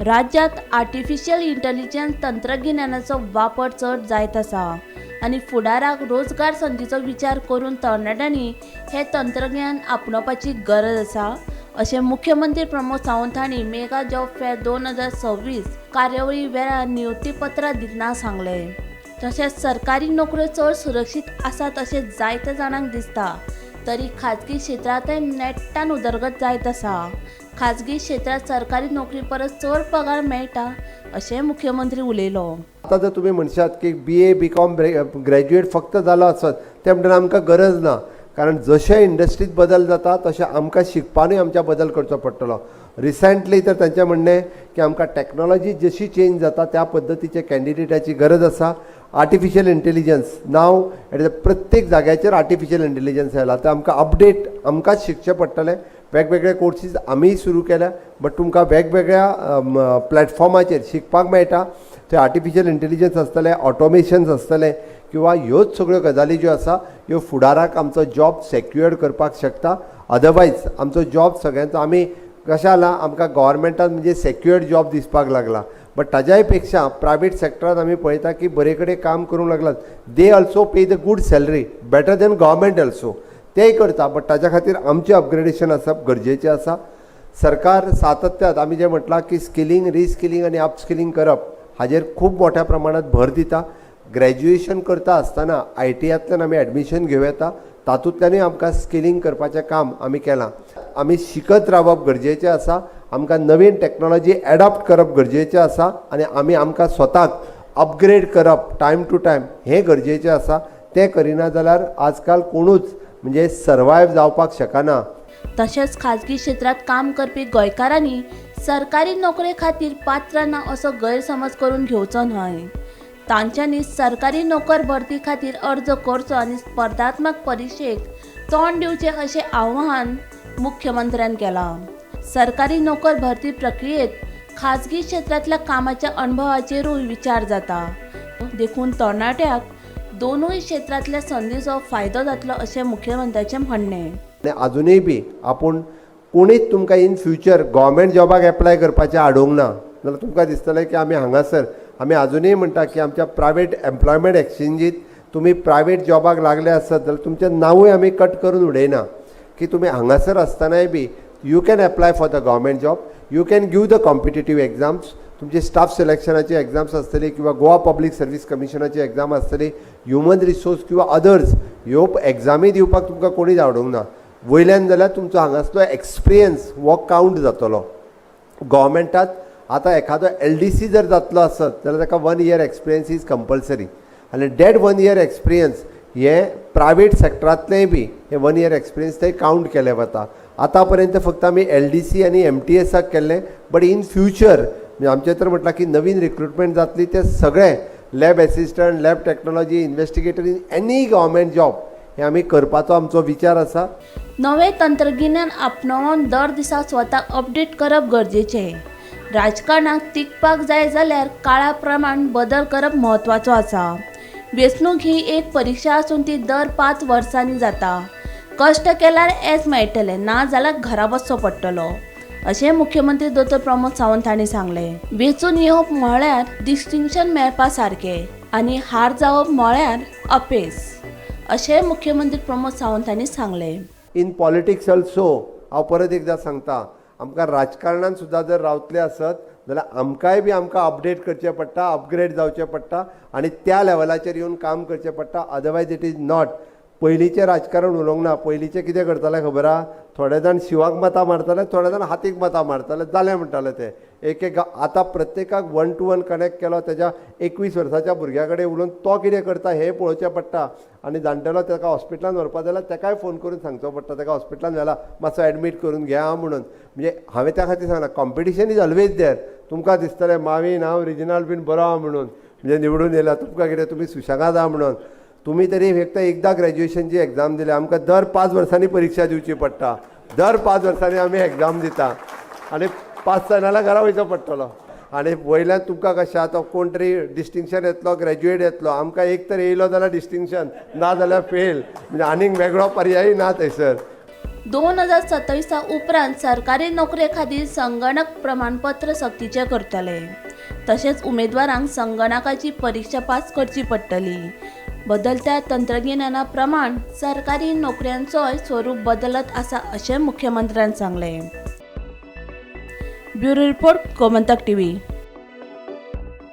राज्यांत artificial intelligence तंत्रगिन्यानाचो वापर चड जायत आसा आनी फुडाराक रोजगार संदीचो विचार करून तरणाट्यांनी हें तंत्रज्ञान आपणावपाची गरज आसा, अशें मुख्यमंत्री प्रमोद सावंत हांणी मेगा जॉब फेअर 2026 कार्यावळी वेळार नियुक्तीपत्रां दितना सांगलें. तशेंच सरकारी नोकऱ्यो चड सुरक्षीत आसात अशें जायत्या जाणांक दिसता, तरी खाजगी क्षेत्रांतय नेटान उदरगत जायत आसा. खाजगी क्षेत्रांत सरकारी नोकरी परस चड पगार मेळटा, अशें मुख्यमंत्री उलयलो. आतां जर तुमी म्हणशात की बीए, बीकॉम ग्रॅज्युएट फक्त जालो आसत, तें म्हणटना आमकां गरज ना, कारण जशें इंडस्ट्रीत बदल जाता तशें आमकां शिकपानूय आमच्या बदल करचो पडटलो. रिसेंटली तर तांचें म्हणणें की आमकां टॅक्नोलॉजी जशी चेंज जाता त्या पद्दतीचे कॅन्डिडेटाची गरज आसा. आर्टिफिशियल इंटेलिजन्स नाव प्रत्येक जाग्याचेर आर्टिफिशियल इंटेलिजन्स आयला, तर आमकां अपडेट आमकांच शिकचें पडटलें. वेगवेगळे कोर्सीस आमीय सुरू केल्या, बट तुमकां वेगवेगळ्या प्लॅटफॉर्माचेर शिकपाक मेळटा. थंय आर्टिफिशियल इंटेलिजन्स आसतलें, ऑटोमेशन्स आसतलें किंवा ह्योच सगळ्यो गजाली ज्यो आसा ह्यो फुडाराक आमचो जॉब सेक्युअर्ड करपाक शकता. अदरवायज आमचो जॉब सगळ्यांचो आमी कशें जालां, आमकां गोवोरमेंटान म्हणजे सेक्युअर्ड जॉब दिसपाक लागला, बट ताज्याय पेक्षा प्रायवेट सेक्टरान आमी पळयता की बरे कडेन काम करूंक लागलात. They also pay the good salary, better than government also. तेय करता, बट ताज्या खातीर आमचें अपग्रेडेशन आसप गरजेचें आसा. सरकार सातत्यात आमी जें म्हटलां की स्किलींग, रिस्किलींग आनी अपस्किलींग करप हाजेर खूब मोठ्या प्रमाणात भर दिता. ग्रॅज्युएशन करता आसतना आयटीआंतल्यान आमी एडमिशन घेवं येता. तातूंतल्यानूय आमकां स्किलींग करपाचें काम आमी केलां. आमी शिकत रावप गरजेचें आसा. आमकां नवीन टॅक्नोलॉजी एडॉप्ट करप गरजेचें आसा आनी आमी आमकां स्वताक अपग्रेड करप टायम टू टायम हें गरजेचें आसा. तें करिना जाल्यार आजकाल कोणूच म्हणजे सर्वायव जावपाक शकना. तशेंच खाजगी क्षेत्रांत काम करपी गोंयकारांनी सरकारी नोकरे खातीर पात्र ना असो गैरसमज करून घेवचो न्हय. तांच्यांनी सरकारी नोकर भरती खातीर अर्ज करचो आनी स्पर्धात्मक परिक्षेक तोंड दिवचें, अशें आवाहन मुख्यमंत्र्यान केलां. सरकारी नोकर भरती प्रक्रियेत खाजगी क्षेत्रांतल्या कामाच्या अणभवाचेरूय विचार जाता, देखून तरणाट्याक दोनूय क्षेत्रांतल्या संदीचो फायदो जातलो, अशें मुख्यमंत्र्याचें म्हणणें. आनी आजुनूय बी आपूण कोणीच तुमकां इन फ्युचर गोवोरमेंट जॉबाक एप्लाय करपाचें आडोवंक ना, जाल्यार तुमकां दिसतलें की आमी हांगासर आमी आजुनूय म्हणटा की आमच्या प्रायवेट एम्प्लॉयमेंट एक्सचेंजीत तुमी प्रायवेट जॉबाक लागले आसत जाल्यार तुमचें नांवूय आमी कट करून उडयना, की तुमी हांगासर आसतनाय बी you can apply for the government job, you can give the competitive exams. तुमची स्टाफ सिलेक्शनाची एग्जाम्स आसतली किंवा गोवा पब्लीक सर्वीस कमिशनाची एग्जाम आसतली, ह्युमन रिसोर्स किंवा अदर्स, ह्यो एग्जामी दिवपाक तुमकां कोणीच आडोवंक ना. वयल्यान जाल्यार तुमचो हांगासलो एक्सपिरियन्स हो कावंट जातलो गव्हर्मेंटात. आतां एखादो एलडीसी जर जातलो आसत जाल्यार ताका one year experience is compulsory आनी that one year experience हे प्रायवेट सेक्टरांतलेय बी हे वन इयर एक्सपिरियन्स ते कावंट केले वता. आतां पर्यंत फक्त आमी एलडीसी आनी एमटीएसाक केल्लें, बट इन फ्युचर म्हणजे आमचें तर म्हटलां की नवीन रिक्रुटमेंट जातली ते सगळे lab assistant, lab technology, investigator in any government job हे आमी करपाचो आमचो विचार आसा. नवें तंत्रगिन्यान आपणावन दर दिसा स्वताक अपडेट करप गरजेचें. राजकारणाक तिगपाक जाय जाल्यार काळा प्रमाण बदल करप म्हत्वाचो आसा. वेंचणूक ही एक परिक्षा आसून ती दर 5 वर्सांनी जाता. कश्ट केल्यार येस मेळटलें, ना जाल्यार घरा बसचो पडटलो, अशें मुख्यमंत्री दोतोर प्रमोद सावंत हांणी सांगलें. वेंचून येवप म्हळ्यार डिस्टिंक्शन मेळपा सारकें आनी हार जावप म्हळ्यार अपेस, अशें मुख्यमंत्री प्रमोद सावंत हांणी सांगलें. इन पॉलिटिक्स ऑल्सो, हांव परत एकदां सांगता, आमकां राजकारणान सुद्दां जर रावतले आसत जाल्यार आमकांय बी आमकां अपडेट करचें पडटा, अपग्रेड जावचें पडटा आनी त्या लेवलाचेर येवन काम करचें पडटा. Otherwise it is not. पयलींचें राजकारण उलोवंक ना. पयलींचें कितें करताले खबर आहा? थोडे जाण शिवाक मतां मारताले, थोडे जाण हातीक मतां मारताले, जालें म्हणटाले ते एक एक. आतां प्रत्येकाक वन टू वन कनेक्ट केलो, तेज्या 21 वर्साच्या भुरग्या कडेन उलोवन तो कितें करता हें पळोवचें पडटा आनी जाणटेलो ताका हॉस्पिटलान व्हरपा जाल्यार ताकाय फोन करून सांगचो पडटा, ताका हॉस्पिटलान व्हेला, मातसो एडमीट करून घे आं म्हणून. म्हणजे हांवें त्या खातीर सांगलां, competition is always there. तुमकां दिसतलें मावीन हांव रिजनल बीन बरो आहा म्हणून, म्हणजे निवडून येयला, तुमकां कितें तुमी सुशेगाद आहा म्हणून. तुमी तरी फक्त एकदां ग्रॅज्युएशनची एग्जाम दिल्या, आमकां दर 5 वर्सांनी परिक्षा दिवची पडटा. दर 5 वर्सांनी आमी एग्जाम दिता आनी पास जायना जाल्यार घरा वयचो पडटलो. आनी वयल्यान तुमकां कशें आतां कोण तरी डिस्टिंक्शन येतलो, ग्रॅज्युएट येतलो. आमकां एक तर येयलो जाल्यार डिस्टिंक्शन, ना जाल्यार फेल, म्हणजे आनीक वेगळो पर्यायी ना थंयसर. 2027 उपरांत सरकारी नोकरे खातीर संगणक प्रमाणपत्र सक्तीचें करतले. तशेंच उमेदवारांक संगणकाची परिक्षा पास करची पडटली. बदलत्या तंत्रगिन्याना प्रमाण सरकारी नोकऱ्यांचोय स्वरूप बदलत आसा अशें मुख्यमंत्र्यान सांगलें. Bureau report, Gomantak TV.